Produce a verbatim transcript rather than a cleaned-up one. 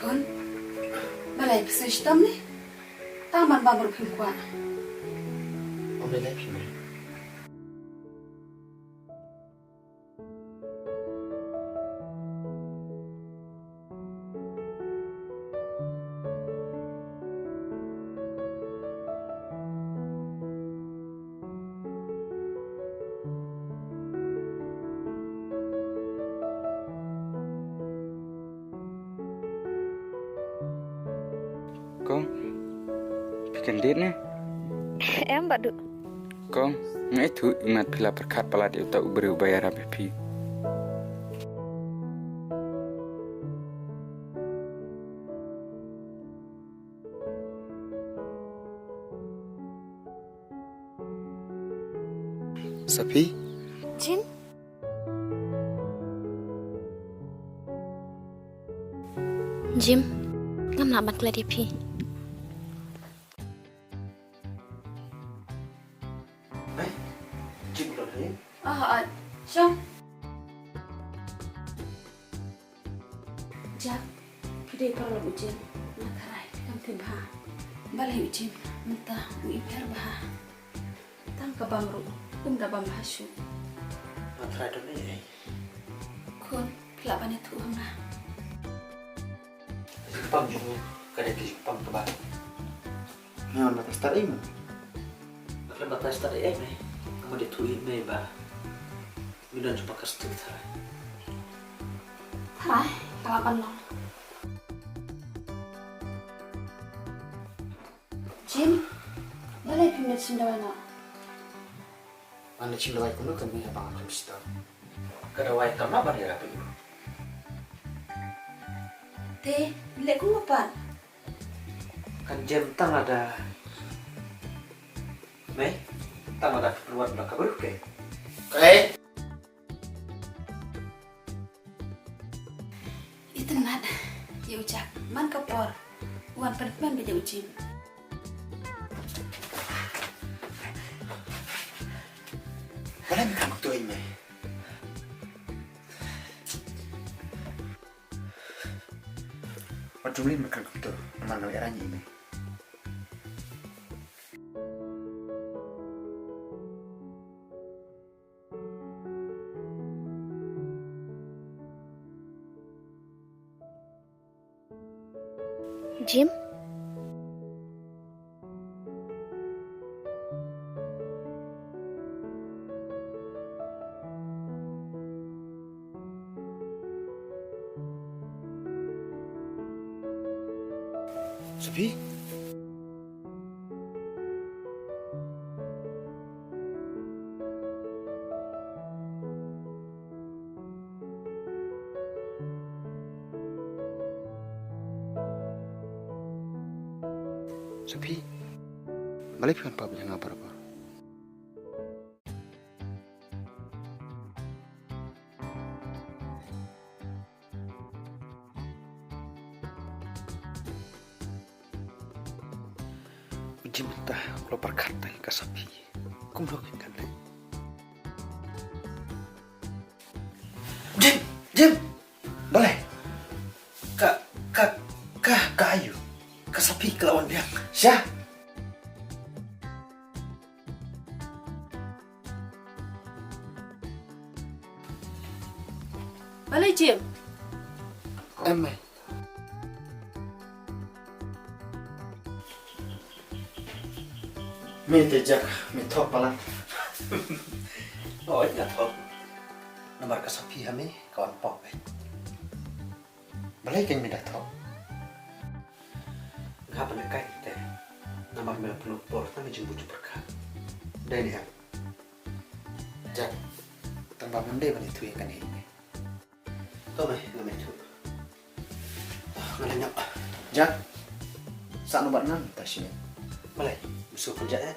Khun, balei phi shu shitom ne? Tang ban bam ruh phim kwah. Ym lei lei phi, Mei. Kong, phi kyndit ne? Em, Bah Duh. Kong, nga ithuh imat phi la pyrkhat palat ïa uta u briew uba ïarap ïa phi. Saphie? Jim? Jim, ngam lah ban klet ïa phi. Mei, Jim u don hangne? Ah, ah, shong. Jack, phi dei para lok u Jim, nga tharai phi kam tip bha. Balei u Jim mynta u im pher bha. Tang ka bam ruh um da bam bha shuh. Nga tharai don ei ei. Khun, phi lah ban ïathuh ha nga. Ka jingpang jong u ka dei ka jingpang kaba Ngan batai stad ei mo. Ngan batai stad ei ei, Mei. Nga mut ïathuh ïa Mei ba ngi don jingpang ka sting tharai. Tharai ka lah ban long. Jim, balei phim leit shim dawai noh? Ngan leit shim dawai kumno kan Mei haba ngam shim shisha. Ka dawai kam lah ban ïarap ïa u. Te leh kumno pat? Kan jem tang lada, Mei, tang lada phi pynwad bad ka briew, okay? Okay. Itynnad ïa u Jack man ka por u wan pynkmen bad ïa u Jim. Balei me kren kumto ïa i, Mei? Wat ju mlien me kren kumto, namar nga la ïaid ïa i, Mei. Jim? Saphie? Saphie, balei phi wan pap ïa nga barabor? U Jim mynta u la pyrkhat tang ïa ka Saphie. Kumno kein kan leh? Jim, Jim. Balei? Ka, ka, ka, ka aïu? Ka Saphie ka la wan biang. Sha? Balei Jim? Em, Mei. Me te Jack, me thok palat. Oi, nga thok. Namar ka Saphie ha me ka wan pop eh. Balei kein me da thok? Nga hap ban lehkai te. Namar me la pynlut por na me jingmut jingpyrkhat. Dei ne em? Jack, tang ba mem dei ban ïathuh ïa kane ïa me. To Mei, nga mei thuh. Nga la ñiah. Jack, sah noh bad nga mynta shi minit. Balei? Me shu pynjah eh?